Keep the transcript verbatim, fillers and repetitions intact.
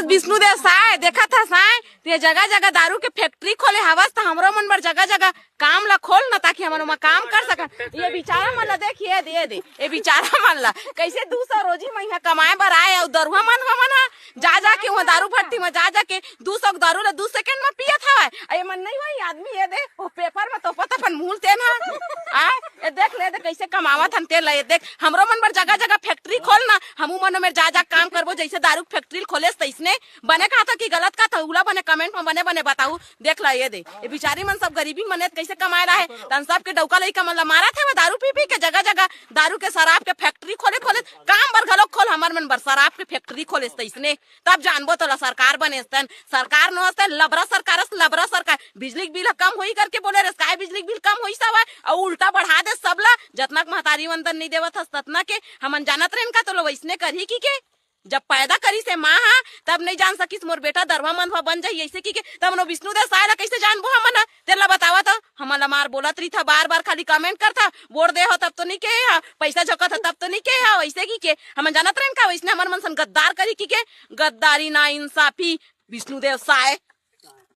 विष्णुदेव साय, देखत हस साय, ते जगह जगह दारू के फैक्ट्री खोले हवस, त हमरो मन बर जगह जगह काम ला खोल ना, ताकि हमन ओमा काम कर सकन। ये बेचारा मन ला देख, ये दे, ये दे, ये बेचारा मन ला, कैसे दू सौ रोजी म इहाँ कमाए बर आए, अउ दरुहा मन हमन हा जा जा के वहाँ दारू भट्टी म जा जा के दू सौ के दारू ला दू सेकंड म पियत हवय। अ ये मन नहीं होई आदमी, ये दे, वो पेपर म तोपत अपन मुंह तेन हा। आ, ये देख ले, दे कैसे कमावत हन तेन ला, ये देख, हमरो मन बर जगह जगह फैक्ट्री खोल ना, हमू मन में जा जा काम करबो, जैसे दारू के फैक्ट्री खोलेस तैसने। बने कहा था कि गलत कहा था, उला बने कमेंट में बने बने बताऊ। देख ला, ये दे, ये बिचारी मन सब गरीबी मने कैसे कमाए ला हे, तन सब के डौका लइका मन ला मारत हे, वो दारू पी पी के जगह जगह दारू के शराब के फैक्ट्री खोले खोले, काम बर घलो खोल, हमर मन बर शराब के फैक्ट्री खोलेस तैसने, तब जानबो तोला सरकार बने तन। सरकार नो हस तन, लबरा सरकार हस, लबरा सरकार। बिजली के बिल ह कम होई करके बोले रेस, काय बिजली के बिल कम होई सवाय, अउ उल्टा बढ़ा दे सबला, जतना के महतारी वंदन नहीं देवत हस ततना के। हमन जानत रहेन का तोला वैसने करही की के? जब पैदा करिस हे माँ हा, तब नहीं जान सकिस मोर बेटा दरुहा मंदहा बन जाही ऐसे की के। तब नो विष्णुदेव साय ला कैसे जानबो हमन हा? तेला बतावा तो, हमन ला मार बोलत रही था, बार बार खाली कमेंट कर था, वोट दे हो तब तो नहीं के हा, पैसा झोंकत हो तब तो नहीं के हा, वैसे की के। हमन जानत रहेन का वैसने हमर मन सन गद्दार करी की के? गद्दारी, ना इंसाफी, विष्णुदेव साय।